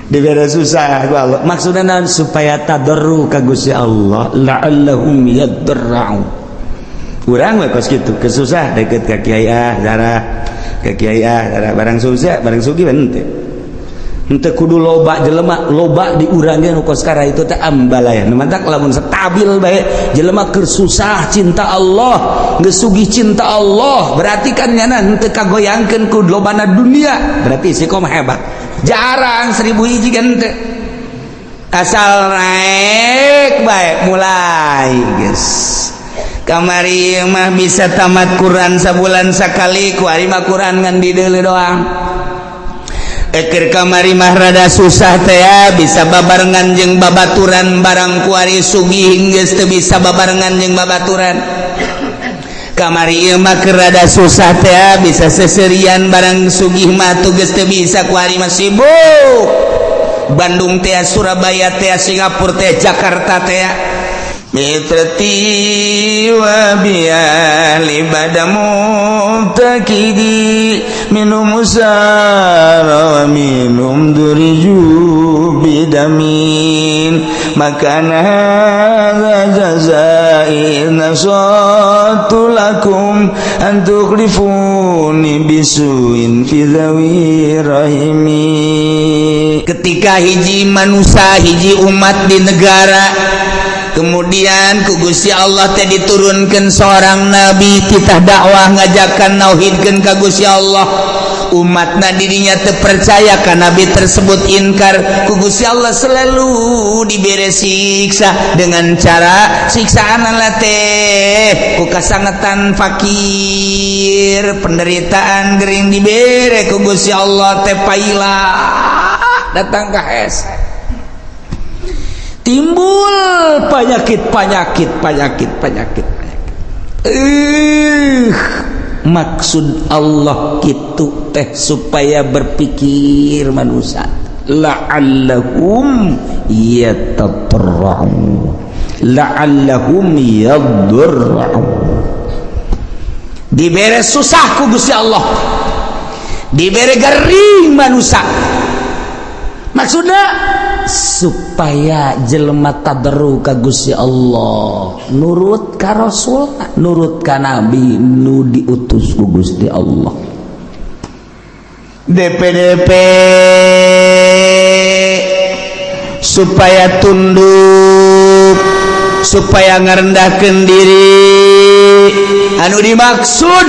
Dibere susah ku Allah, maksudna naon? Supaya tadarru ka Gusti Allah, la'allahum yadarra'un. Urang we kos kitu, kesusah deket ka kiai, ah darah ka kiai, ah darah. Barang susah, barang sugih henteu, henteu kudu loba jelema, loba di urang ge nu kos kara itu teh ambalaya. Nu mantak lamun stabil bae jelema, keur susah cinta Allah, geus sugih cinta Allah, berarti kan nyana henteu kagoyangkeun ku lobana dunia, berarti istiqomah hebat. Jarang 1000 hiji kan teu, asal naik bae mulai geus. Kamari mah bisa tamat Quran sabulan sakali, kuari mah Quran ngan dideuleu doang. Eker kamari mah rada susah teh ya, bisa babarengan jeung babaturan, barang kuari sugih geus teu bisa babarengan jeung babaturan. Kamari ieu mah keur rada susah teh ya, bisa seserian, barang sugih mah tuh geus teu bisa. Kuari mah sibuk Bandung teh, Surabaya teh, Singapura teh, Jakarta teh. Mitrati wa biali bada mubtakidi minum musara wa minum duriju bidamin makana hadza jazai nasatu lakum an tukhlifuni bisuin fi dhawi rahimi. Ketika hiji manusia, hiji umat di negara, kemudian ku Gusti Allah teh diturunkan seorang nabi, titah dakwah, ngajakan nauhidkeun ka Gusti Allah. Umatna dirinya terpercaya ka nabi tersebut, inkar, ku Gusti Allah selalu diberi siksa dengan cara siksaan teh ku kasangetan, fakir, penderitaan, gering, dibere ku Gusti Allah teh paila datang ke hes, timbul penyakit, penyakit, penyakit, penyakit, penyakit. Maksud Allah gitu teh supaya berpikir manusia, la'allahum yatadarra'un, la'allahum yadarra'un. Dibere susah ku Gusti Allah, dibere gering manusia, maksudnya supaya jelema tadarru ka Gusti Allah, nurut ka Rasul, nurut ka nabi nu diutus ku Gusti Allah. DPDP supaya tunduk, supaya ngerendahkan diri, anu dimaksud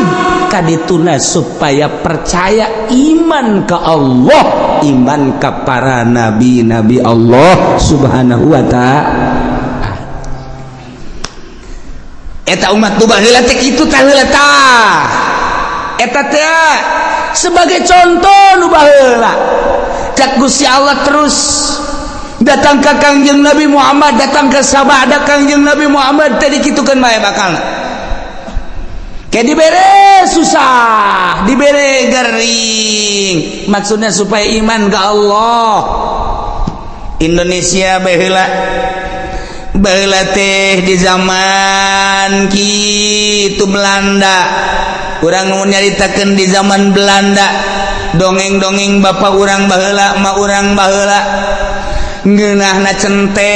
kadituna supaya percaya, iman ke Allah, iman ke para nabi-nabi Allah Subhanahu wa ta'ala. Eta umat nu baheula teh kitu tah, heula tah eta teh sebagai contoh nu baheula. Cak Gusti Allah terus datang ke Kangjeng Nabi Muhammad, datang ke sabada Kangjeng Nabi Muhammad tadi, kitukeun bae bakal kayak dibere susah, dibere gering, maksudnya supaya iman ke Allah. Indonesia baheula, baheula teh di zaman kitu Belanda, urang mau nyaritakeun di zaman Belanda, dongeng-dongeng bapak urang baheula, emak urang baheula, ngeunahna cente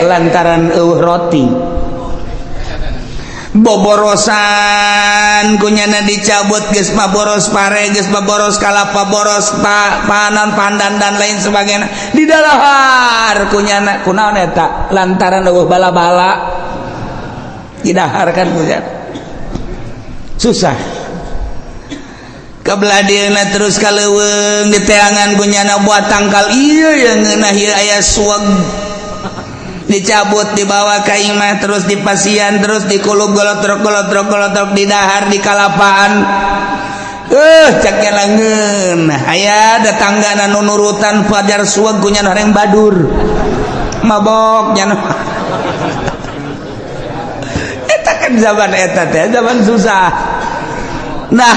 lantaran eueuh roti, boborosan kunyana dicabut, geus mah boros pare, geus mah boros kalapa, boros panan, pandan, dan lain sebagainya, didalahar kunyana. Kunaon eta? Lantaran eueuh bala-bala, didahar kan kunyana susah. Kebelah dieuna terus ka leuweung, diteangan kunyana buat tangkal ieu yang ngeunah ieu aya suweg, dicabut, dibawa ke imah, terus dipasian, terus dikulub, golotrok golotrok golotrok, didahar di kalapaan. Cak langeun aya datangga nu nurutan fajar suweg kunyana horeng badur mabok nya. Eta kan zaman eta teh zaman susah. Nah,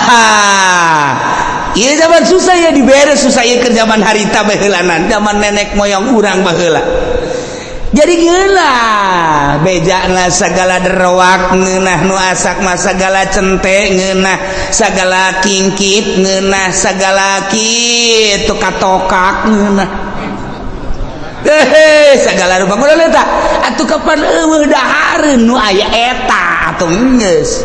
iya, zaman susah ya, dibere susah ieu ke zaman harita baheulanan, zaman nenek moyang urang baheula. Jadi gila bejana segala derowak ngeunah, nu asak mah segala cente ngeunah. Sagala kingkit ngeunah, sagala kitu katokak ngeunah. Hehe, sagala rupa kudu eta. Atuh kapan eueuh dahareun nu aya eta atuh geus.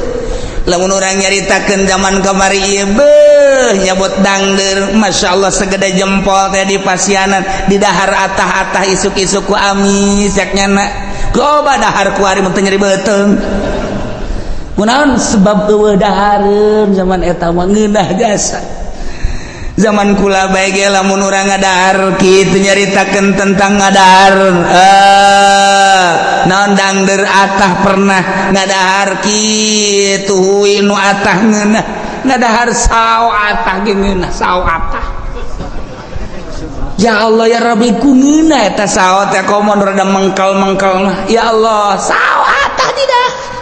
Lamun urang nyaritakeun zaman kamari ieu, beuh, nyabot dangdeur, masyaallah, segede jempol teh di pasianan di dahar atah-atah isuk-isuk ku amis yak nyana. Coba dahar kuari mun teu nyeri beuteung. Kunaon? Sebab eueuh dahareun zaman eta mah ngeunah jasa. Zaman kula bae ge lamun urang ngadahar kitu, nyaritakeun tentang ngadahar naon, dangdeur atah, pernah ngadahar kitu hui nu atah ngeunah, ngadahar sao atah ge ngeunah, sao atah. Ya Allah ya Rabbi, ku ngeunah eta sao teh, komo rada mengkal-mengkal mah. Ya Allah, sao atah tidak.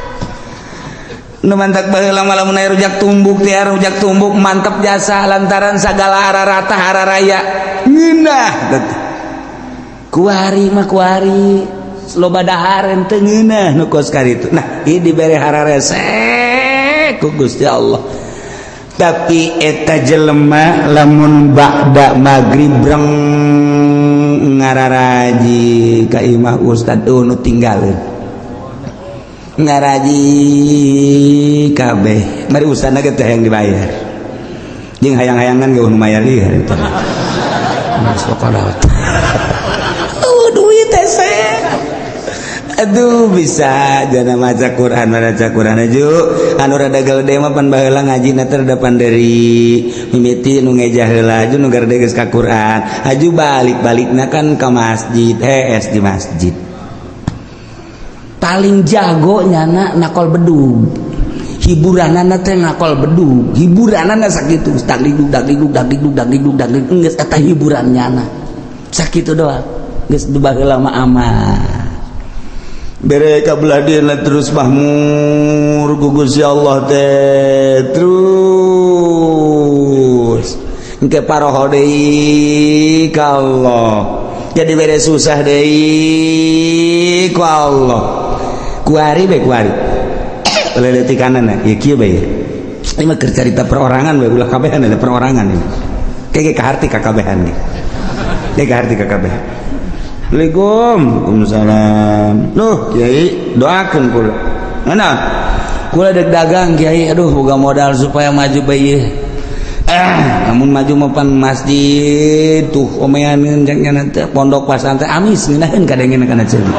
Nu mantak baheula mah lamun aya rujak tumbuk teh, rujak tumbuk mantep jasa, lantaran sagala ararata araraya ngeunah. Kuari mah kuari loba dahareun teu ngeunah nu kos karitu. Nah, ieu dibere hararese ku Gusti Allah. Tapi eta jelema lamun ba'da magrib breng ngararaji ka imah ustad, nu tinggalin ngaraji kabeh, mari ustadna ge teh yang dibayar jeung hayang-hayangan ge nu mayar ieu harita. Oh, duit teh. Aduh, bisa jana maca Quran, maca Quran aju anu rada gede mah pan baheula ngajina teh rada panderi, mimiti nu ngejah heula, aju nu garede geus ka Quran, aju balik-balikna kan ka masjid, hees di masjid. Paling jago nyana nakol bedug, hiburanana teh nakol bedug, hiburanana sakitu, dagdikduk dagdikduk dagdikduk dagdikduk dagdikduk, geus eta hiburan nyana sakitu doang. Geus baheula mah aman bere kabelah dieuna, terus mahmur ku Gusti Allah teh, terus engke paroho deui ka Allah, jadi bere susah deui ku Allah. Kuari bae, kuari leletikanana ya kieu bae. Ini mah keur carita perorangan bae, ulah kabehan, ada perorangan ini kayak kaharti ka kabehan ge, kayak kaharti ka kabehan. Assalamualaikum. Waalaikumsalam. Duh, Kiai, doakeun kula. Mana? Kula dek dagang, Kiai. Aduh, boga modal supaya maju bae ieu. Namun maju mah pan masjid tuh omeaneun cek nya teh, pondok pasantren amis ngeunaheun kadengeun kana ceuli.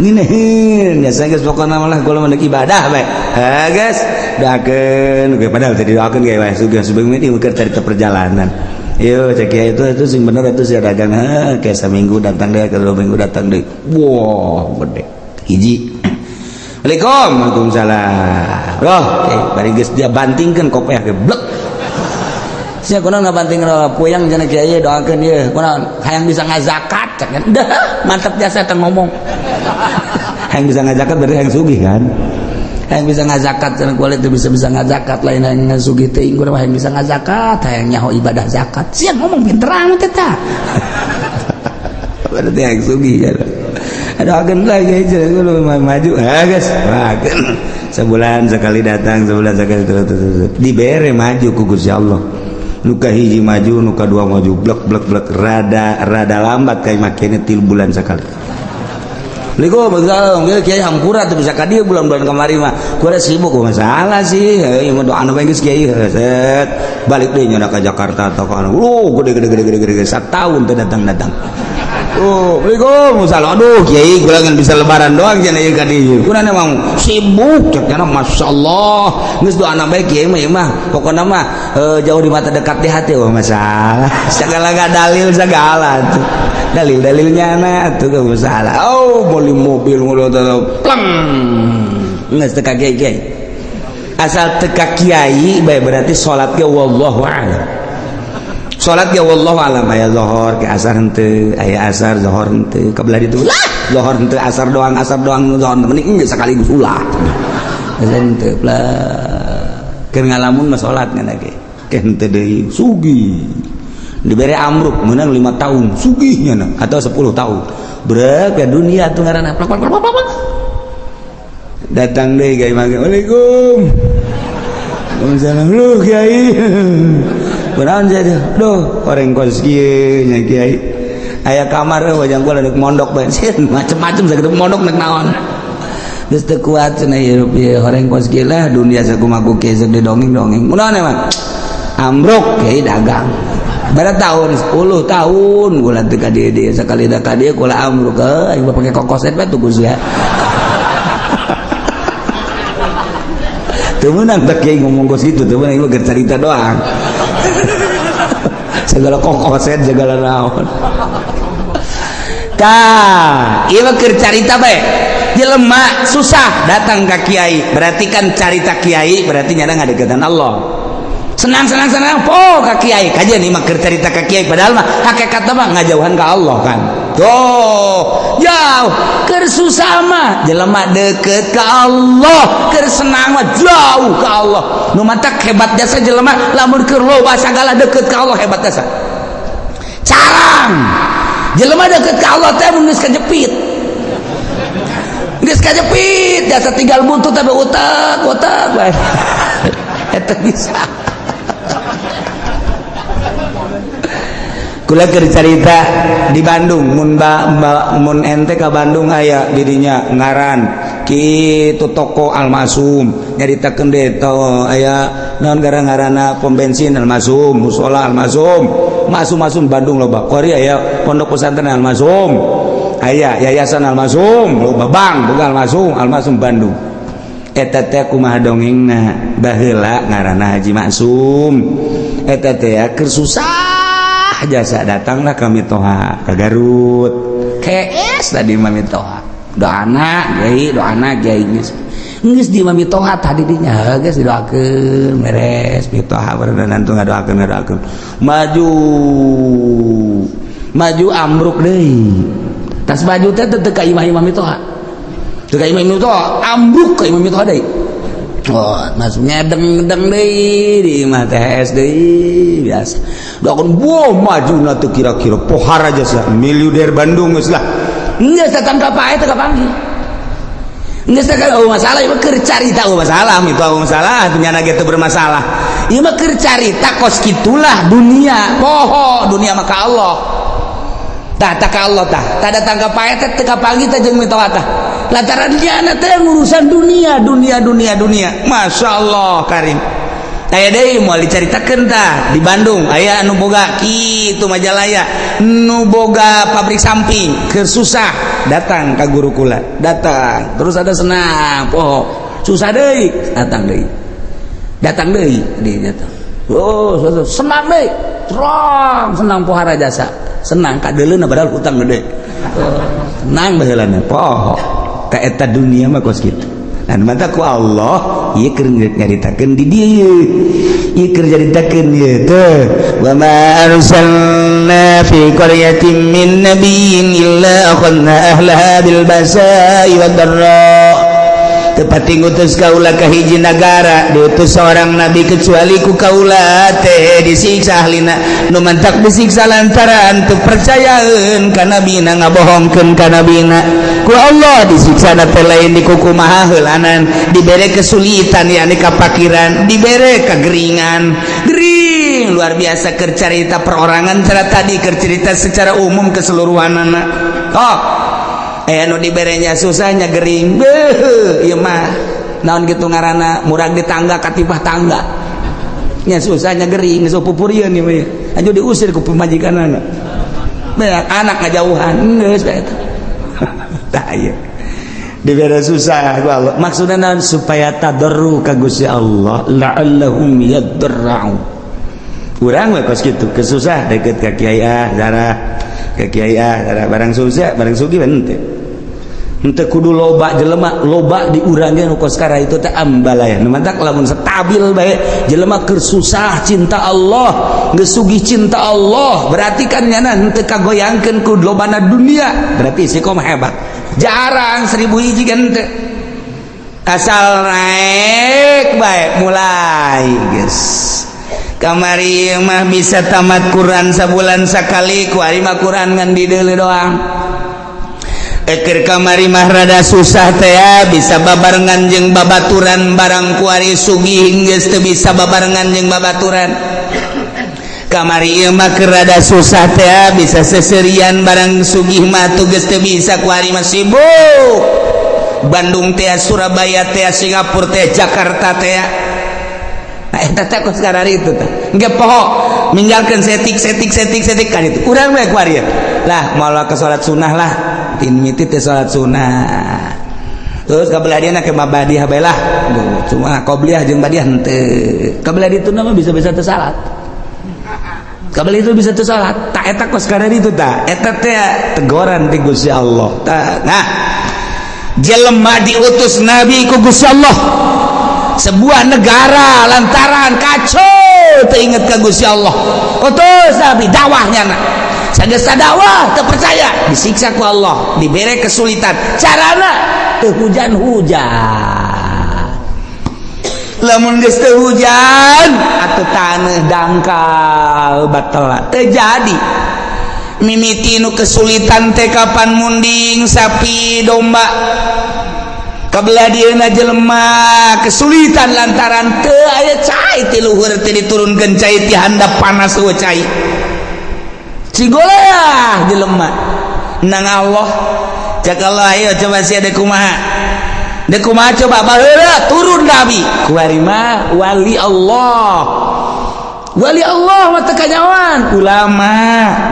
Ngeunaheun ya geus, pokona mah lah kula mah ibadah bae. Ha geus, doakeun ge, padahal teh didoakeun ge wae sugih subuh ini keur carita perjalanan. Yo cek kiai itu sing bener itu sih dagang, ha kayak seminggu datang deh, ke 2 minggu datang deh. Wah, gede. Hiji. Assalamualaikum. Waalaikumsalam. Oh, oke, bari geus dia bantingkeun kopiah ge blek. Sia kunaon ngabanting puyang cenah, kiai doakeun ieu. Kunaon hayang bisa ngazakat cek. Dah, mantep jasa teh ngomong. Hayang bisa ngazakat berarti hayang sugih kan? Hayang bisa ngazakat cenah, kulit teu bisa bisa ngazakat, lain hayang sugih teuing, kudu hayang bisa ngazakat, hayang nyaho ibadah zakat. Sia ngomong pinter amat eta. Berarti hayang sugih kan. Doakeun lah kiai cenah kudu maju. Ha geus, doakeun. Sebulan sekali datang, sebulan sekali terus terus. Dibere maju ku Gusti Allah. Nu kahiji maju, nu kadua maju, blek blek blek, rada rada lambat kayak makanya 3 bulan sekali. Assalamualaikum, waalaikumsalam. Kiai hampura teu bisa ka dieu bulan-bulan kamari mah. Kuari sibuk masalah sih. Heuh, mah doa bae geus kiai set. Balik deui nyana ka Jakarta atau ka anu. Lu gede gede gede gede gede satahun teu datang-datang. Oh, Assalamualaikum. Salam. Aduh, kiai kula ngan bisa lebaran doang cenah ieu ka dieu. Kuna emang sibuk cek nya, masyaallah. Geus doana bae kiai mah ieu mah. Pokona mah jauh di mata dekat di hati. Oh, masalah. Segala gak dalil segala tuh. Dalil-dalilnya na tuh gak masalah. Oh, beli mobil ngono pleng. Geus teu ka kiai. Asal teu ka kiai bae berarti salat ge wallahu a'lam. Salat ge wallahu a'lam, aya zuhur ke asar henteu, aya asar zuhur henteu, kabelah ditu lah zuhur henteu, asar doang, asar doang zuhur mending geus sekaligus ulah. Geus henteu lah. Keur ngalamun mah salat ngan ge. Ke henteu deui sugih. Dibere amruk menang 5 tahun sugihnya na, atau 10 tahun. Brek ke dunia tuh ngaranna plak plak plak plak. Datang deui ka imah, "Waalaikum." "Waalaikumsalam." "Lu kiai. Kunaon jadi?" "Duh, orang kos kieu nya kiai. Aya kamar wajang kula rek mondok bae." Macem-macem sakitu mondok nek naon. Geus teu kuat cenah hirup ieu horeng kos kieu lah dunia sakumaha ku kieu didongeng-dongeng. Kunaon emang? Ambruk kiai dagang. Berapa tahun? 10 tahun kula teu ka dieu dieu sakali da ka dieu kula ambruk heuh aing pake kokoset bae tuh ya. Teu meunang teh kiai ngomong kos kitu, teu meunang ieu cerita doang. Segala kokoset segala naon. Tah, ieu mah keur carita bae. Jelema susah datang ka kiai, berarti kan carita kiai berarti nyana ngadeukeutan Allah. Senang senang senang po ka kiai kajian ieu mah keur carita ka kiai padahal mah hakikatna mah ngajauhan ka Allah kan. Tuh, jauh keur susah mah jelema deket ka Allah, keur senang mah jauh ka Allah. Nu matak hebat jasa jelema lamun keur loba sagala deket ka Allah hebat jasa. Carang jelema deket ka Allah teh mun geus kajepit. Geus kajepit jasa tinggal buntut tapi utak utak bae. Eta bisa. Kula keur carita di Bandung mun ba, ba, mun ente ka Bandung aya didinya ngaran kitu toko Almasum nyaritakeun deui to aya naon gara-ngarana pom bensin Almasum, musola Almasum, masum-masum Bandung loba. Kuari aya pondok pesantren Almasum, aya yayasan Almasum, loba bank boga Almasum, Almasum Bandung. Eta teh kumaha dongengna baheula ngaranna Haji Maksum. Eta teh keur susah jasa datanglah kami toha ke Garut KS tadi mami toha doana kiai doana kiai geus geus di mami toha tadi dinya geus didoakeun beres mitoha barudan antu ngadoakeun ngadoakeun maju maju ambruk deui tas maju teh teu ka imah imah mitoha teu ka imah mitoha ambruk ka imah mitoha deui. Oh, masuk ngedeng-ngedeng deui di imah THS deui biasa. Doakeun buah maju na teu kira-kira pohar aja sih miliuder Bandung geus lah. Geus datang ka pae teu kapanggih. Geus teh oh masalah ieu keur carita oh masalah itu oh masalah nyana ge teu bermasalah. Ieu mah keur carita kos kitulah dunia poho dunia mah ka Allah. Tah tah ka Allah tah. Tah datang ka pae teh teu kapanggih teh jeung mitoha tah. Lantaran dia teh urusan dunia dunia dunia dunia. Masya Allah karim. Aya deui moal dicaritakeun tah di Bandung aya anu boga kitu Majalaya nu boga pabrik samping keur susah datang ka guru kula datang terus ada senang poho susah deui datang deui di datang oh senang deui terang senang pohara jasa senang kadeuleuna padahal hutang gede senang baheulana poho ka eta dunia mah kos kitu. Dan mata ku Allah ieu keur nyaritakeun di dieu ieu keur nyaritakeun ieu teh wa ma arsalna fi qaryatin min nabiyyin illa akhadna ahlaha bil basa'i wad dharra. Tepati ngutus kaula ka hiji nagara diutus seorang nabi kecuali ku kaula teh disiksa ahlina nu mantak disiksa lantaran teu percayaeun ka nabina ngabohongkeun ka nabina ku Allah disiksa teh lain dikukumaha heulanan dibere kesulitan yakni kapakiran dibere kegeringan gering luar biasa keur carita perorangan cara tadi keur cerita secara umum keseluruhanana oh anu diberenya susahnya gering beuh ieu mah naon kitu ngaranna murag di tangga katipah tangga nya susahnya gering geus pupurieun ieu mah anu diusir ku pamajikanana beak anak ngajauhan geus bae eta tah ieu dibere susah ku Allah maksudna naon supaya tadarru ka Gusti Allah la'allahum yadarra'u urang we kos kitu kesusah deket ka kiai ah darah ka kiai ah darah barang susah barang sugih henteu henteu kudu loba jelema loba di urang ge nu kos kara itu teh ambalaya nu mantak lamun stabil bae jelema keur susah cinta Allah geus sugih cinta Allah berarti kan nyana henteu kagoyangkeun ku lobana dunia berarti istiqomah hebat jarang 1000 hiji kan henteu asal naik bae mulai geus kamari mah bisa tamat Quran sabulan sakali ku ari mah Quran ngan dideuleu doang. Eker kamari mah rada susah teh ya, bisa babarengan jeung babaturan. Barang kuari sugih geus teu bisa babarengan jeung babaturan. Kamari ieu mah keur rada susah teh ya, bisa seserian. Barang sugih mah tuh geus teu bisa. Kuari mah sibuk Bandung teh, Surabaya teh, Singapura teh, Jakarta teh. Nah, eta teh kos karari itu teh engke poho ninggalkeun setik setik setik setik kan itu urang we kuari lah moal ke salat sunnah lah, tin miti teh salat sunnah. Terus kabelah dia ke mabadiah bae lah, cuma qobliyah jeung badiah henteu. Kabelah ditu mah bisa-bisa teu salat, kabelah itu bisa teu salat. Tak eta kos karari itu tak eta teh teguran ti Gusti Allah. Nah, jelema diutus nabi ku Gusti Allah sebuah negara lantaran kacau teu inget ka Gusti Allah. Utus nabi dakwahnya. Nah, sageus dakwah teu percaya, disiksa ku Allah, dibere kesulitan. Carana teu hujan-hujan. Lamun geus teu hujan atuh taneuh dangkal batal teu jadi. Mimiti nu kesulitan teh kapan munding sapi domba. Kabelah dieuna jelema kesulitan lantaran teu aya cai ti luhur, teu diturunkeun cai ti handap, panas eueuh cai. Cigoleah jelema nang Allah. Cek Allah, ayo coba sia deuk kumaha, deuk kumaha coba. Baheula turun nabi kuari mah wali Allah. Wali Allah mah teu kanyawan ulama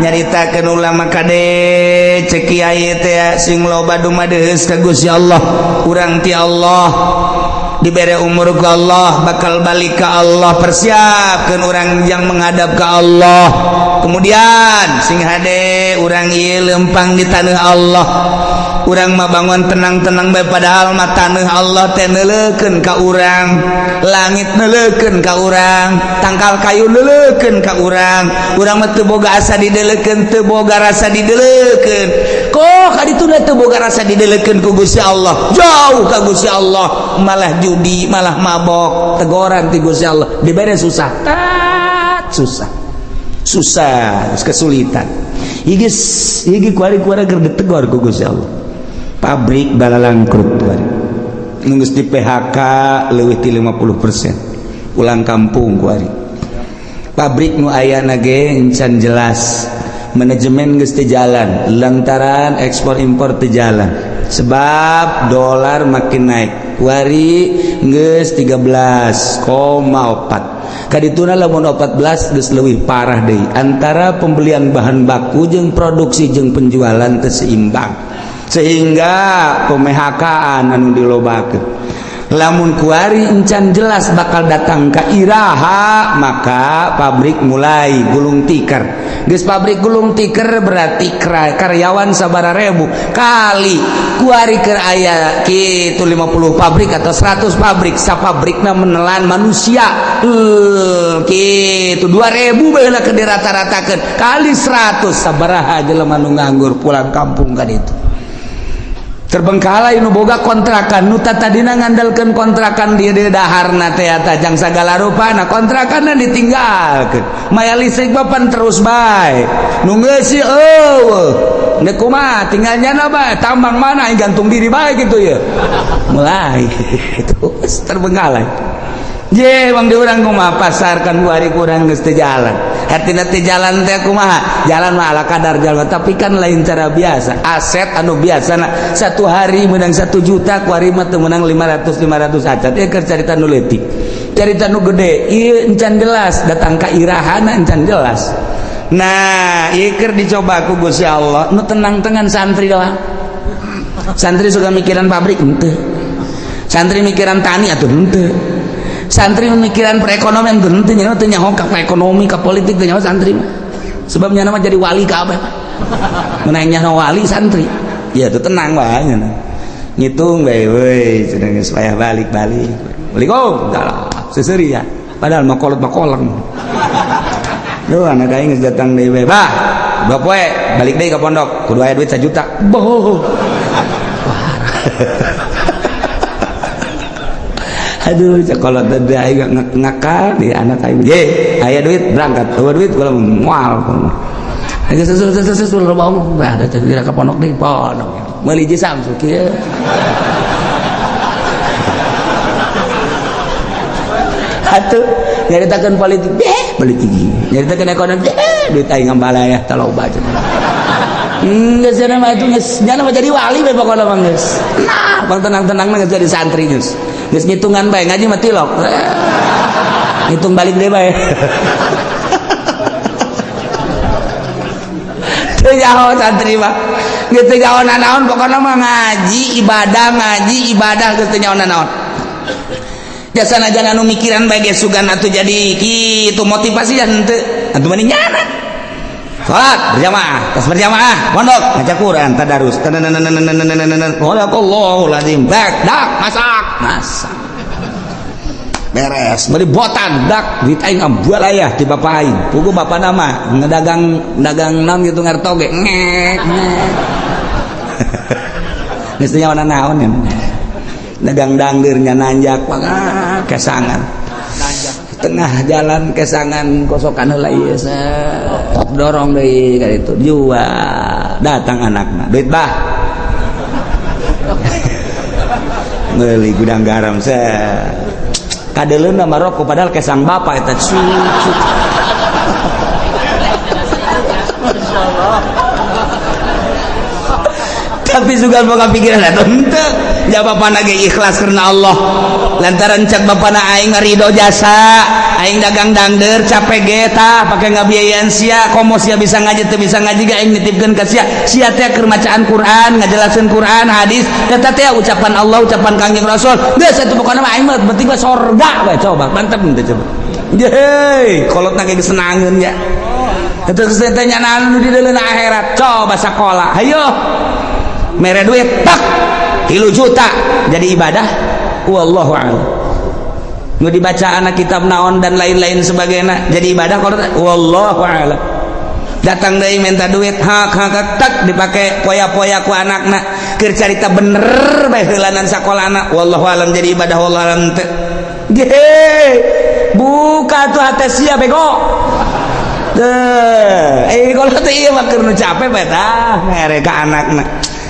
nyaritakeun. Ulama kade, cek kiai teh sing loba dumadeus ka Gusti Allah. Urang ti Allah dibere umur ku Allah, bakal balik ke Allah. Persiapkan orang yang menghadap ke Allah. Kemudian sing hade urang ieu lempang di tanah Allah. Urang mah bangun tenang-tenang bae, padahal mah tanah Allah teh neuleukeun ka urang, langit neuleukeun ka urang, tangkal kayu neuleukeun ka urang. Urang mah teu boga asa dideleukeun, teu boga rasa dideleukeun. Kok ka ditu teu boga rasa dideleukeun ku Gusti Allah, jauh ka Gusti Allah, malah judi, malah mabok. Tegoran ti Gusti Allah, dibere susah, tat susah susah, kesulitan. Iki iki kuari-kuari keur ditegor ku Gusti Allah. Pabrik balalangkrut kuari, geus di PHK leuwih ti 50%, pulang kampung kuari. Pabrik nu aya ge encan jelas, manajemen geus teu jalan lantaran ekspor impor teu jalan sebab dolar makin naik. Kuari geus 13,4, kadituna lamun 14 geus leuwih parah deui. Antara pembelian bahan baku jeung produksi jeung penjualan teu seimbang sehingga pemHK-an anu dilobakeun. Lamun kuari encan jelas bakal datang ke iraha, maka pabrik mulai gulung tikar. Geus pabrik gulung tikar berarti karyawan sabara ribu kali. Kuari keur aya kitu 50 pabrik atau 100 pabrik, sapabrikna menelan manusia kitu 2000 baheula keur dirata-ratakeun, kali 100 sabaraha jelema nu nganggur pulang kampung kan. Itu terbengkalai. Nu boga kontrakan, nu tadina ngandalkeun kontrakan dia dia daharna teh eta jang sagala rupa, nah kontrakanna ditinggalkeun, maya listrik bapan terus bae. Nu geus eueuh deuk kumaha, tinggal nyana bae, tambang mana, gantung diri bae gitu ya. Mulai terus terbengkalai. Je bang, di urang kumaha pasar kan kuari kurang geus teu jalan. Hartina teu jalan teh kumaha? Jalan mah ala kadar jalan, tapi kan lain cara biasa. Aset anu biasa nah, satu hari menang 1 juta, kuari mah teu menang 500 500 acan. Ieu keur carita nu leutik. Carita nu gede, ieu encan jelas datang ka irahana, encan jelas. Nah, ieu keur dicoba ku Gusti Allah, nu tenang-tenang santri doang. Santri suka mikiran pabrik henteu. Santri mikiran tani atuh henteu. Santri memikiran perekonomian henteu, nya teu nyaho ka ekonomi, ka politik teu nyaho santri mah. Sebab nya mah jadi wali kabeh mah. Mun nyaho wali santri. Ya tuh tenang wae nya. Ngitung bae we cenah geus payah balik-balik. Assalamualaikum. Seseri ya. Padahal mah kolot mah koleng. Duh, anak aing geus datang deui bae. Bah, 2 poe balik deui ka pondok, kudu aya duit 1 juta. Boh. Wah. Aduh, kalau tadi aing ngakal di anak aing. Ye, aya duit berangkat, eueuh duit kula moal. Geus sesu sesu sesu loba omong. Bah, kira ka pondok deui, pondok. Meuli hiji Samsu kieu. Atuh nyaritakeun politik, deh politik. Nyaritakeun ekonomi, deh duit aing ngambalaya taloba cenah. Geus cenah mah atuh geus nyana mah jadi wali we pokona mah geus. Nah, bang tenang-tenang mah geus jadi santri geus. Geus ngitungan bae ngaji mah tilok. Ngitung balik deui bae. Teu nyaho santri mah. Geus teu nyaho nanaon pokona mah ngaji ibadah geus teu nyaho nanaon. Jasa najan anu mikiran bae ge sugan atuh jadi kitu motivasi henteu. Atuh mending nyana. Salat berjamaah, tas berjamaah, pondok ngaca Quran, tadarus. Sadaqallahul azim. Dak, dak, masak, masak. Beres, beli botan, dak, duit aing ambual aya di bapak aing. Pugu bapak nama ngedagang dagang naon gitu ngartoge. Ngek, ngek. Geus teu nyawa naon ya. Dagang dangdirnya nanjak kesangan. Tengah jalan kesangan kosokan heula ieu dorong deui ka ditu jual datang anakna duit bah meuli gudang garam set kadeleuna mah rokok padahal kesang bapak eta cucu. Tapi juga boga pikiran eta henteu ja bapana ge ikhlas karena Allah lantaran cek bapana aing ngarido jasa aing dagang dangder capek ge tah pake ngabiayaan sia komo sia bisa ngaji teu bisa ngaji ge aing nitipkeun ka sia sia teh keur macaan Quran ngajelaskeun Quran hadis eta teh ucapan Allah ucapan Kangjeng Rasul geus atuh pokona mah aing mah penting mah sorga we coba mantep henteu coba yeay kolotna ge geus senangeun nya eta geus teh nyanaan nu di deuleuna akhirat coba sakola hayo mere duit tak 3 juta jadi ibadah wallahu a'lam. Nu dibaca anak kitab naon dan lain-lain sebagainya jadi ibadah kalau wallahu a'lam. Datang deui minta duit hak hak tak dipake poya-poya ku anakna keur carita bener bae heulanan sakolana wallahu a'lam jadi ibadah wallahu a'lam teu. Ge buka tuh hate sia bego. Teu kalau teh ieu mah keur nu capek bae tah mere ka anakna.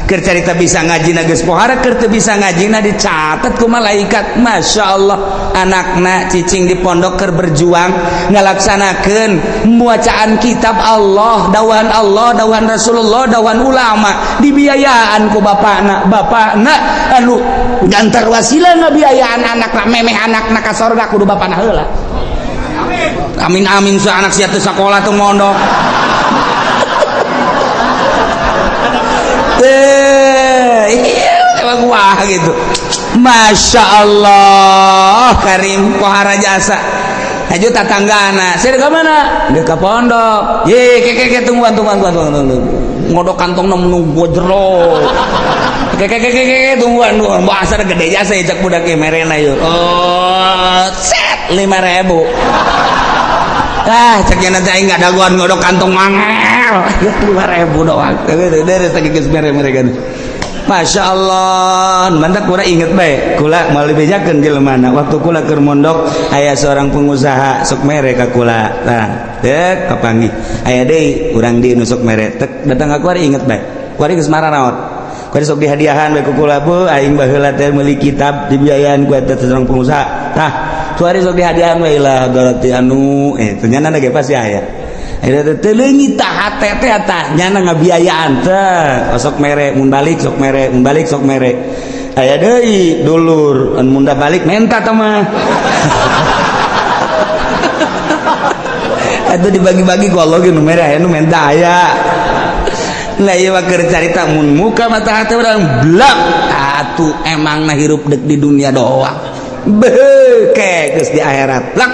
Keur carita bisa ngaji na geus pohara keur teu bisa ngaji na dicatat ku malaikat. Masya Allah anakna cicing di pondok keur berjuang ngalaksanakeun bacaan kitab Allah, dawan Allah, dawan Rasulullah, dawan ulama dibiayaan ku bapakna. Bapakna anu gantar wasilah ngabiayaan anakna memeh anakna ka sorga kudu bapakna heula. Amin amin su anak sia teu sakola teu mondok. Iya, emang wah gitu. Masya Allah, Karim pohara jasa. Aju tatanggana, saya ke mana? Dia ke pondok. Ye, ke ke ke tungguan tungguan tungguan tungguan. Ngodok kantong nunggu jero. Ke ke ke ke tungguan tungguan. Bahasa gede jasa cek budak ge merena yeuh. Oh, set 5.000. Ah, ceknya nanti aing nggak dagoan ngodok kantong mangel. 5.000 doang. Dari tadi geus mere mereka. Masya Allah, mantap kula inget bae. Kula moal dibejakeun jelema waktu kula keur mondok aya seorang pengusaha sok mere ka kula. Tah, dek kapanggih. Aya deui urang di nu sok mere. Tek datang ka kuari inget bae. Kuari geus mararaot. Kuari sok dihadiahan bae ku kula, bu aing baheula teh meuli kitab dibiayaan ku eta seorang pengusaha. Tah, kuari sok dihadiahan bae lah berarti anu ternyata ge pasti aya. Eta teh leungit tah hate teh tah nyana ngabiayaan teh sok mere mun balik sok mere mun balik sok mere aya deui dulur mun da balik menta tah mah. Atuh dibagi-bagi ku Allah ge nu mere aya nu menta aya. Lah ieu mah keur carita mun muka mata hate urang blak atuh emangna hirup deuk di dunia doang. Beuh ke geus di akhirat blak.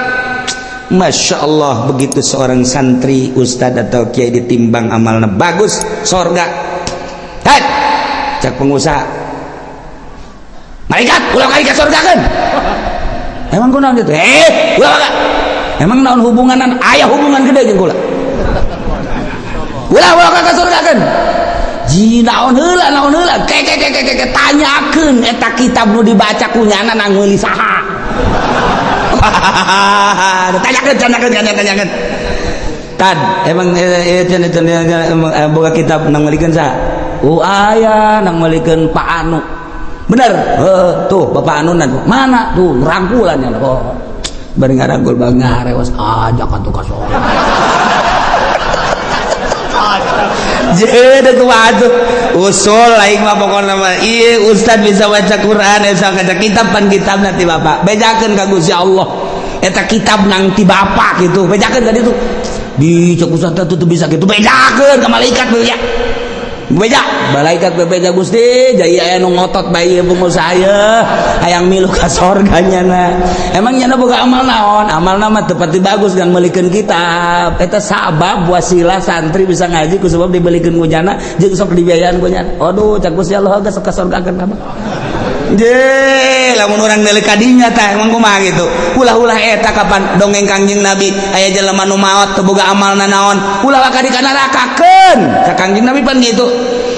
Masya Allah begitu seorang santri ustad atau kiai ditimbang amalnya bagus sorga. Hei, cek pengusaha malaikat ulah kali ke sorga kan emang kunaon gitu ulah kali emang naon hubunganan aya hubungan gede jeung kula ulah ulah ke sorga kan ji naon heula ke ke ke ke ke tanyakeun eta kitab nu dibaca kunyana nang meuli saha. Tanyakan, tanyakan, tanyakan, tanyakan. Tad, emang boga kitab nang melikeun saha? Oh, aya nang meulikeun Pak Anu. Bener? Heeh, tuh Bapak Anu mana tuh rangkulan ya. Oh. Bari ngarangkul bang ngarewas ajak atuh ka sorga. Jadi kumaha tuh? Usul aing mah pokona mah ieu ustad bisa baca Quran, bisa baca kitab, pan kitab nanti bapak. Bejakeun ka Gusti Allah. Eta kitab nang ti bapak gitu. Bejakeun ka ditu. Di cek ustad tuh bisa gitu. Bejakeun ka malaikat beja. Beja, malaikat bebeja, Gusti, jaya aya nu ngotot bae ieu pengusaha ye, hayang milu ka sorga nyana. Emang nyana boga amal naon? Amalna mah teu pati bagus gang meulikeun kitab. Eta sabab wasilah santri bisa ngaji ku sebab dibelikeun ku nyana jeung sok dibiayaan ku nyana. Aduh, cak Gusti Allah geus ka sorgakeun abah. Je, lamun urang deuleu ka dinya tah emang kumaha gitu. Ulah-ulah eta kapan dongeng Kangjeng Nabi aya jelema nu maot teu boga amalna naon, ulah waka di nerakakeun. Ka Kangjeng Nabi pan gitu.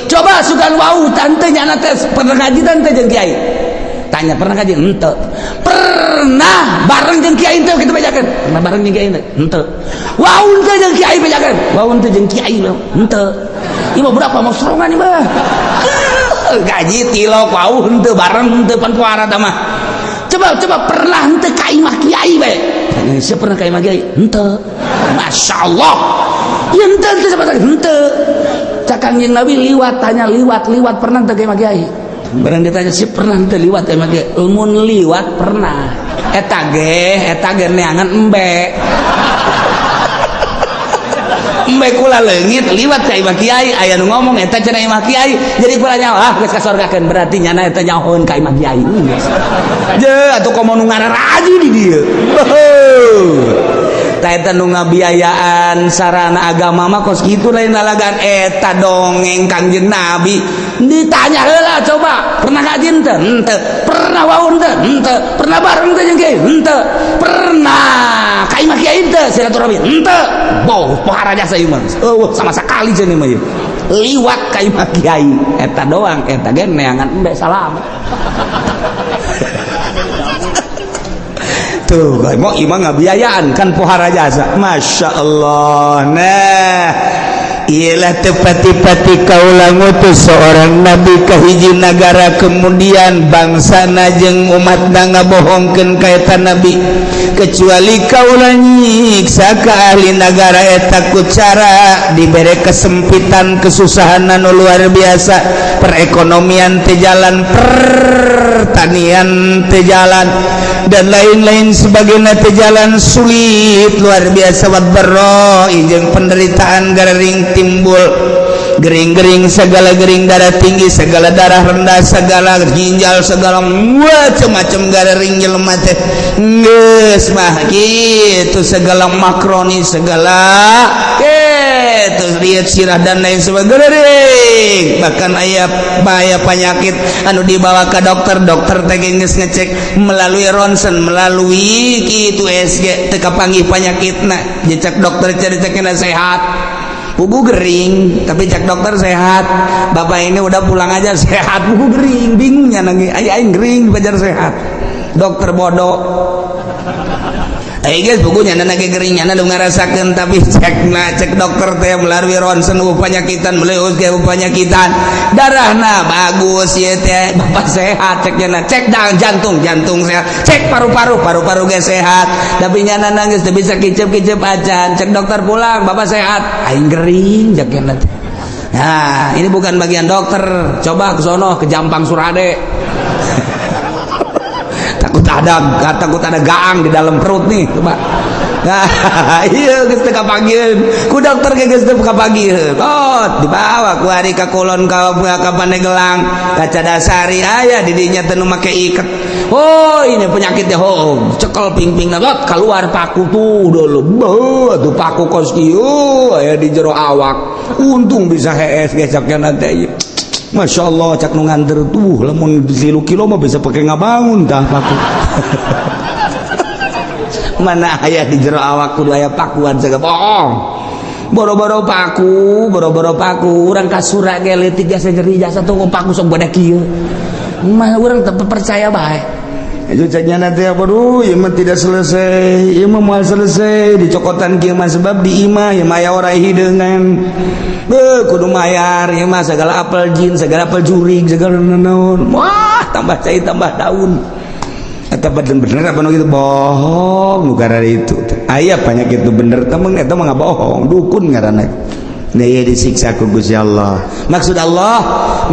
Coba sugan wau tante nyana teh pernah ngaji tante jeung kiai. Tanya pernah ngaji henteu. Pernah bareng jeung kiai henteu kitu bejakeun. Pernah bareng jeung kiai henteu? Henteu. Wau henteu jeung kiai bejakeun. Wau henteu jeung kiai henteu. Ieu mah berapa mau serongan ieu mah. Gaji tilok wau henteu bareng henteu pan puara tah mah. Coba coba pernah henteu ka imah kiai bae. Tanya siapa pernah ka imah kiai? Henteu. Masya Allah. Ieu henteu henteu coba henteu. Cak Kangjeng Nabi liwat, tanya liwat liwat pernah teu ka imah kiai? Barang ditanya sih pernah teu liwat ka imah kiai? Mun liwat pernah. Eta ge neangan embe. Embe kula leungit liwat ka imah kiai, aya nu ngomong eta cenah imah kiai, jadi kula nyaho ah geus kasorgakeun, berarti nyana eta nyahoeun ka imah kiai. Je atuh komo nu ngararaji di dieu. Tah eta nu ngabiayaan sarana agama mah kos kitu, lain lalagan eta dongeng Kangjeng Nabi. Ditanya heula coba, pernah ngaji henteu? Henteu. Pernah wau henteu? Henteu. Pernah bareng teh jeung kiai? Henteu. Pernah ka imah kiai henteu silaturahmi? Henteu. Boh, pohara jasa ieu mah. Eueuh sama sekali cenah mah ieu. Liwat ka imah kiai eta doang, eta ge neangan embe salam. Tuh, mau imah ngabiayaan kan pohara jasa. Masya Allah. Nah, ialah tepati-pati kaula ngutus seorang nabi ka hiji nagara, kemudian bangsa jeung umatna ngabohongkeun ka eta nabi, kecuali kaula nyiksa ka ahli nagara eta ku cara dibere kesempitan, kesusahan anu luar biasa, perekonomian teu jalan, pertanian teu jalan, dan lain-lain sebagainya teu jalan, sulit luar biasa, wadh-dharra jeung penderitaan gering timbul, gering-gering segala gering, darah tinggi segala, darah rendah segala, ginjal segala, macam-macam gering jelema teh geus mah gitu, segala makroni segala gitu, lihat sirah dan lain sebagainya. Bahkan aya bahaya penyakit anu dibawa ke dokter, dokter teh geus ngecek melalui ronsen, melalui kitu USG, teu kapanggih penyakitna. Cek dokter cari sehat, pugu gering, tapi cek dokter sehat, bapak ini udah pulang aja sehat, pugu gering. Bingungnya nangis ay aing gering pajar sehat, dokter bodoh. Ayo guys, pugunya nyana gering, nyana nu ngarasakeun, tapi cek na cek dokter teh melalui ronsen penyakitan, melalui USG penyakitan, darahna bagus ya teh, bapak sehat cek nyana. Cek dang jantung, jantung sehat, cek paru-paru, paru-paru ge sehat, tapi nyana nangis teu bisa kicep-kicep acan. Cek dokter pulang, bapak sehat, aing gering cek nyana teh. Nah, ini bukan bagian dokter, coba ke sono ke Jampang Surade, takut ada gaang di dalam perut nih, coba. Nah, iya geus teu kapanggieun ku dokter ge, geus teu kapanggieun. Oh, dibawa ku hari ka kulon, ka Pandeglang, ka Cadasari, aya di dinya teh nu make iket. Oh, ini penyakitnya. Oh, cekel ping-ping lot keluar paku tuh dulu. Beuh, tuh paku kos kieu aya di jero awak. Untung bisa hees ge caknya nanti. Masya Allah, cak nu nganter tuh, lamun 3 kilo mah bisa pakai ngabangun tah paku. Mana aya di jero awak kudu aya pakuan segala bohong. Boro-boro paku, boro-boro paku, urang kasura ge leutik jasa nyeri jasa tuh paku sok bada kieu. Mah urang teu percaya bae. Itu caknya nanti apa, duh, ieu mah tidak selesai, ieu mah moal selesai dicokotan kieu mah, sebab di imah ieu mah aya oray hideungan. Beuh, kudu mayar ieu mah, segala apel jin, segala apel jurig, segala naon. Wah, tambah cai tambah daun. Eta bener apa nu gitu bohong nu itu. Aya banyak itu bener, temen eta mah bohong, dukun ngaranna. Nah, ya disiksa ku Gusti Allah. Maksud Allah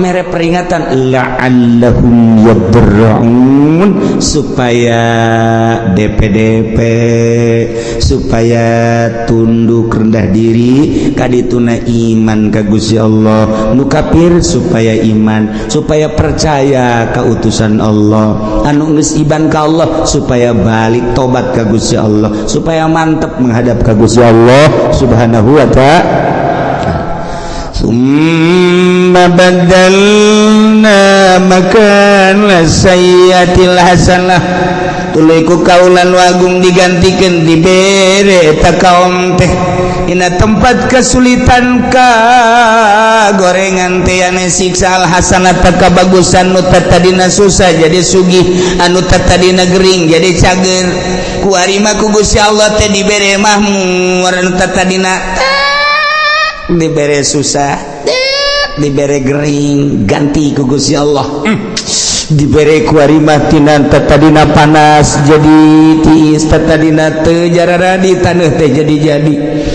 mere peringatan la'allahum yadarra'un, supaya DPDP, supaya tunduk rendah diri kadituna iman ka Gusti Allah. Nu kafir supaya iman, supaya percaya ka utusan Allah. Anu geus iman ka Allah supaya balik tobat ka Gusti Allah, supaya mantep menghadap ka Gusti Allah Subhanahu wa Ta'ala. ثم بدلنا مكان السيئة الحسنة, tuluy ku kaula nu agung digantikan, dibere eta kaum teh dina tempat kesulitan ka gorengan teh ane siksa al hasanata, kabagusan. Nu tadina susah jadi sugih, anu tadina gering jadi cager. Ku arima ku Gusti Allah teh dibere mahmur. Anu tadina dibere susah, dibere gering, ganti ku Gusti Allah. Dibere ku arimah tina tadina panas jadi tiis, tadina teu jararadi taneuh teh jadi jadi,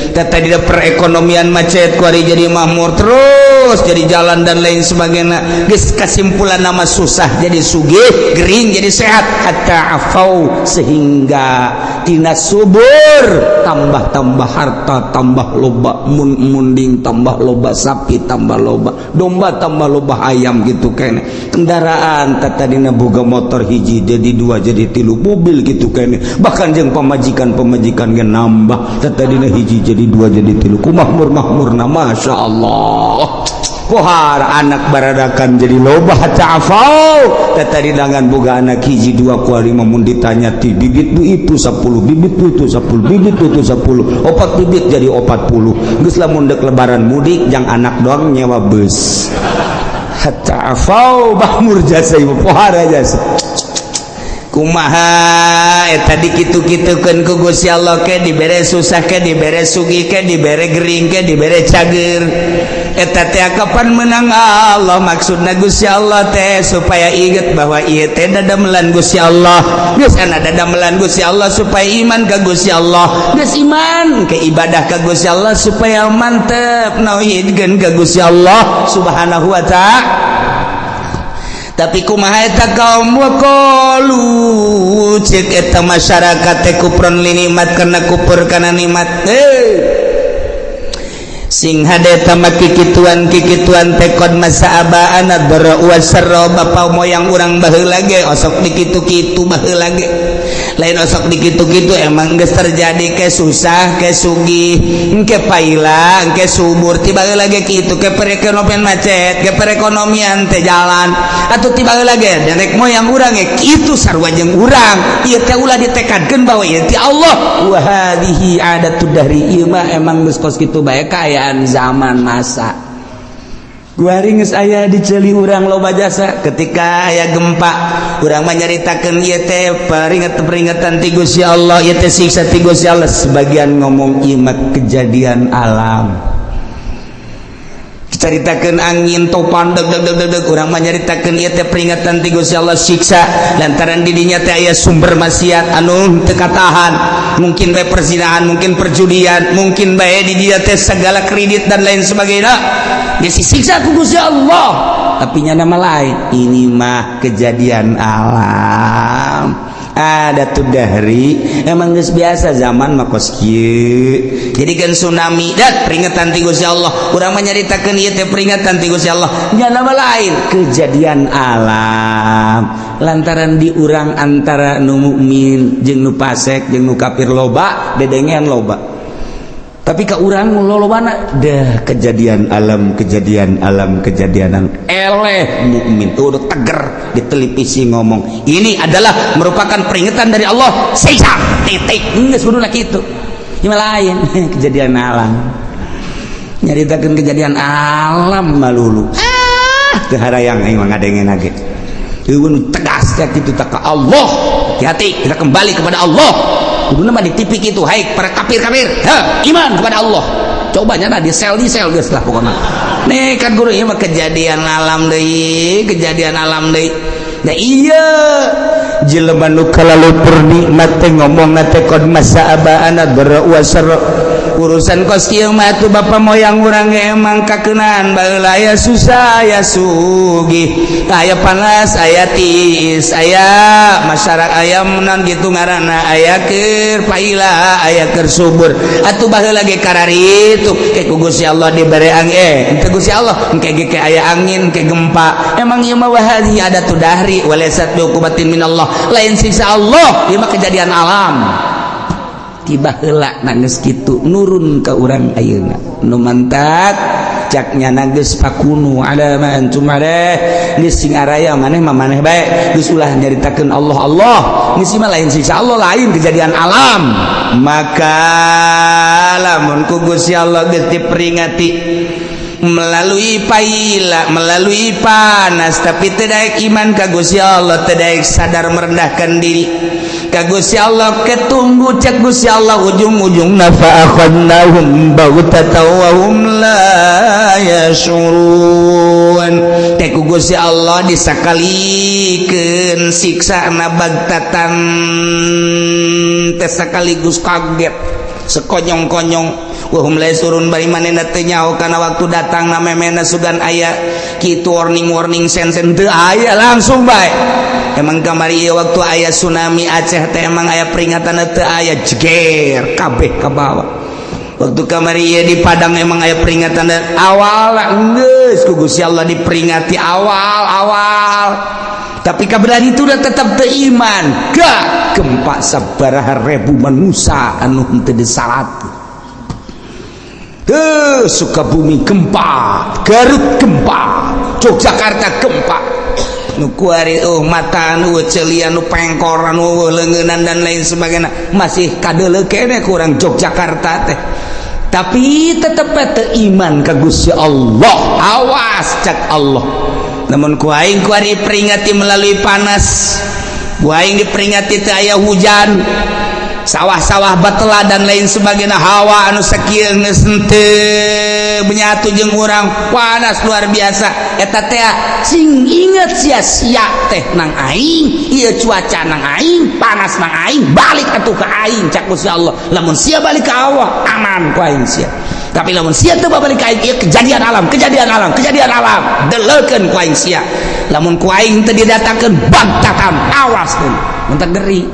tadina perekonomian macet, ku ari jadi makmur terus, jadi jalan dan lain sebagainya. Geus kesimpulan nama susah jadi sugih, gering jadi sehat, hatta afau, sehingga tina subur tambah-tambah, harta tambah loba, mun munding tambah loba, sapi tambah loba, domba tambah loba, ayam gitu kene, kendaraan tadina boga motor hiji jadi dua, jadi tilu, mobil gitu kene, bahkan jeung pamajikan pamajikan ge nambah, tadina hiji jadi dua, jadi tilu. Ku makmur makmurna, masya Allah. Pohar anak baradakan jadi loba, hatta afau. Tadi dengan boga anak hiji dua, kuari mun ditanya ti bibit bu itu 10 bibit, bu itu 10 bibit, bu itu 10, opat bibit jadi 40. Geus lamun dek lebaran mudik jang anak doang nyewa bus. Hatta afau, makmur jasa ibu, pohara jasa. Kumaha eta dikitu-kitukeun ku Gusti Allah? Ke dibere susah, ke dibere sugih, ke dibere gering, ke dibere cager, eta teh kapan menang Allah? Maksudna Gusti Allah teh supaya inget bahwa ieu teh dadamelan Gusti Allah. Geus ana dadamelan Gusti Allah supaya iman ka Gusti Allah. Geus iman ke ibadah ka Gusti Allah, supaya mantep nauhidkeun ka Gusti Allah Subhanahu wa Ta'ala. Tapi kumaha eta kaum? Waqalu, cek eta masyarakat teh, kufron li nikmat, karena kufur kana nikmat. Eh, sing hade eta mah kikituan kikituan teh qad massa abaana dharra wasarra, bapa moyang urang baheula ge osok dikitu-kitu baheula ge. Lain osok dikitu-kitu, emang geus terjadi, ke susah ke sugih, engke paila engke subur. Tiba lagi kitu, ke perekonomian macet, ke perekonomian teh jalan atau tiba lagi nenek moyang urang ge kitu sarua jeung urang. Ieu teh ulah ditekadkeun bahwa ieu ti Allah. Wa hadhihi adatud dahri, ieu mah emang geus kos kitu bae kaayaan zaman masa. Guari geus aya di ceuli urang loba jasa. Ketika aya gempa, urang mah nyaritakeun ieu teh peringatan-peringatan ti Gusti Allah, ieu teh siksa ti Gusti Allah. Sebagian ngomong ieu mah kejadian alam. Caritakeun angin topan deg deg deg deg deg, urang mah nyaritakeun ieu teh peringatan ti Gusti Allah, siksa, lantaran di dinya teh aya sumber maksiat anu teu katahan, mungkin bae perzinahan, mungkin perjudian, mungkin bae di dinya teh segala kredit dan lain sebagainya, disiksa ku Gusti Allah. Tapi nya nama lain, ini mah kejadian alam, ada tuh dari emang geus biasa zaman mah kos kieu. Jadi kan tsunami dat peringatan ti Gusti Allah, urang mah nyaritakeun ieu teh peringatan ti Gusti Allah. Nya nama lain, kejadian alam, lantaran di urang antara nu mukmin jeung nu fasik jeung nu kafir loba dedengean loba, tapi ke urang lolobana dah kejadian alam, kejadian alam, kejadian eleh. Mukmin tuh udah teger di televisi ngomong ini adalah merupakan peringatan dari Allah, siksa, titik. Geus kudu kitu. Ini lain kejadian alam, nyaritakeun kejadian alam malulu. Ah, teu harayang aing mah ngadenge ge. Eueun tegas. Cek itu tak ke Allah. Hati-hati, kita kembali kepada Allah. Kuduna mah di TV gitu, hai para kafir-kafir, ha, iman kepada Allah. Cobanya nah di sel geus lah pokoknya. Nih kan guru, ieu mah kejadian alam deui, kejadian alam deui. Nah, iya, jelema nu kalalupur nikmat teh ngomong teh qad massa abaana dharra wa sarra. Urusan kos kieu mah atuh bapa moyang urang ge emang kakeunaan baheula, aya susah, aya sugih, aya panas, aya tiis, aya masyarakat, aya menang gitu ngaranna, aya keur paila, aya keur subur. Atuh baheula ge kararitu ke ku Gusti Allah dibere angin, eh, ku Gusti Allah engke ge ke aya angin, ke gempa. Emang ieu mah wahadi ada tu dahri walaysat bi uqubatin minallah, lain siksa Allah, ieu mah kejadian alam. Tiba heula nangis gitu nurun ke urang ayeuna nu mantak caknya geus fakunu ala ma antum alaih, geus sing araya maneh mah maneh bae, geus ulah nyaritakeun Allah. Allah geus mah lain siksa Allah, lain kejadian alam. Maka lamun ku Gusti Allah geus diperingati melalui paila, melalui panas, tapi tidak iman ka Gusti Allah, tidak sadar merendahkan diri ka Gusti Allah, ketunggu cek Gusti Allah ujung-ujung fa akhadnahum baghtatan wa hum la yashurun. Teh ku Gusti Allah disakalikeun siksa na bagtatan teh sekaligus kaget sekonyong-konyong, wahum la yashurun, bari manehna teu nyaho kana waktu datang na memena sugan aya kitu warning-warning sen-sen teu aya, langsung bae. Emang kamari ieu waktu aya tsunami Aceh teh emang aya peringatan? Teu aya, jeger kabeh ka bawah. Waktu kamari ieu di Padang emang aya peringatan awal? Geus ku Gusti Allah diperingati awal-awal, tapi kabelah itu udah tetap teu iman, gak gempa sabaraha ribu manusia anu henteu disalat. Tuh, Sukabumi gempa, Garut gempa, Yogyakarta gempa. Nu kuari oh mata nu celian, nu pengkor, nu leungeunnan dan lain sebagainya masih kadeuleu keneh kurang Yogyakarta teh. Tapi tetep teu iman ka Gusti Allah. Awas cak Allah. Namun ku aing kuari peringati melalui panas. Ku aing diperingati teu aya hujan, sawah-sawah batela dan lain sebagainya, hawa anu sakieu geus henteu menyatu jeung urang, panas luar biasa eta teh. Sing inget sia-sia teh nang aing ieu, cuaca nang aing, panas nang aing, balik atuh ka aing cak Gusti Allah. Lamun sia balik ka Allah, aman ku aing sia. Tapi lamun sia teu balik ka aing, ieu kejadian alam, kejadian alam, kejadian alam, deleukeun ku aing sia. Lamun ku aing teu didatangkeun bagtatan, awas pun mentak ngeri.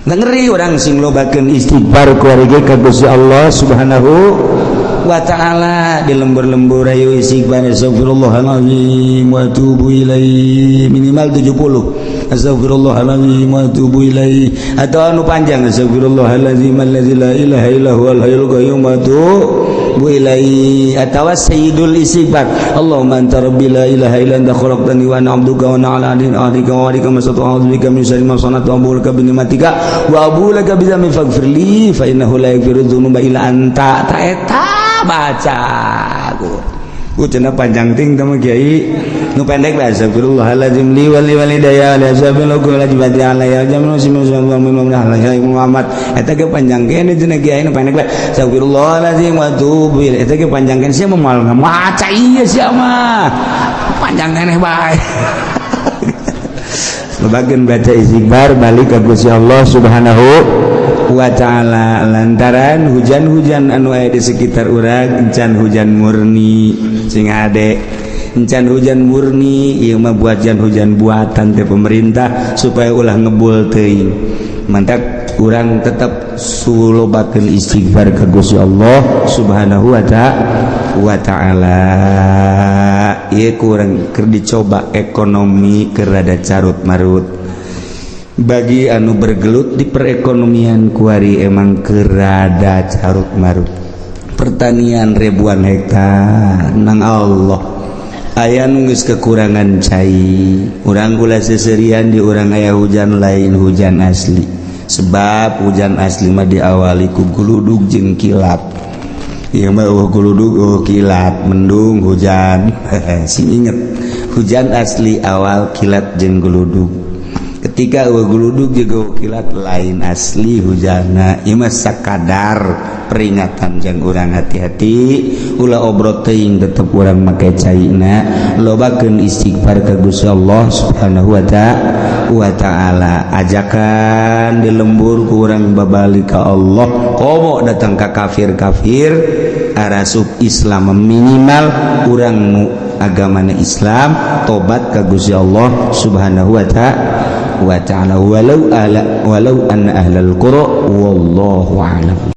Ngeri orang sing lobakeun istighfar kuari ge ka Gusti Allah Subhanahu wa taala di lembur-lembur. Ayo istighfar, astagfirullahalazim wa atubu ilaih, minimal 70 astagfirullahalazim wa atubu ilaih, atau anu panjang, astagfirullahalazim allazi la ilaha illa huwal hayyul qayyum wa atubu ilaih, atau sayyidul istighfar, Allahumma anta rabbi la ilaha illa anta khalaqtani wa ana abduka wa ana ala ahdika wa wa'dika mastata'tu, a'udzu bika min syarri ma sana'tu, abu'u laka bi ni'matika wa abu'u laka bi dzambi, faghfir li fa innahu la yaghfiru dzunuba illa anta. Ta eta baca ku cenah panjang ting teh kiai, nu pendek bae, astagfirullahalazim li wa li walidayya li azabil la jibati alayya jamu Muhammad. Eta ge panjang kene cenah kiai, nu pendek bae, astagfirullahalazim wa atubu ilaih. Eta ge panjang kene, sia moal maca ieu, sia mah panjang keneh bae. Bagian baca istighfar, balik ke Gusti Allah Subhanahu wa ta'ala, lantaran hujan-hujan anu aya di sekitar urang encan hujan murni. Sing hade, encan hujan murni, ieu mah buatan hujan buatan teh pemerintah supaya ulah ngebul teuing. Mantak urang tetap sulobakeun istighfar ke Gusti Allah Subhanahu wa ta'ala. Ieu kurang keur dicoba ekonomi keur rada carut marut. Bagi anu bergelut di perekonomian kuari emang keur rada carut marut. Pertanian ribuan hektar nang Allah aya nu geus kekurangan cai. Urang gula seserian di urang aya hujan, lain hujan asli, sebab hujan asli mah diawali ku guludug jeung kilat. Ieu mah eueuh guludug, eueuh kilat, mendung hujan. Sing inget, hujan asli awal kilat jeung guludug. Ketika euweuh guludug juga kilat, lain asli hujana. Ieu mah sakadar peringatan jang urang hati-hati, ulah obrot teuing, tetep urang make caina, lobakeun istighfar ka Gusti Allah Subhanahu wa ta'ala. Ajakan di lembur ku urang babalik ka Allah, komo datang ka kafir-kafir arasup Islam, minimal urang nu agamana Islam tobat ka Gusti Allah Subhanahu wa ta'ala. Walau ala walau anna ahlal qura, wallahu a'lam.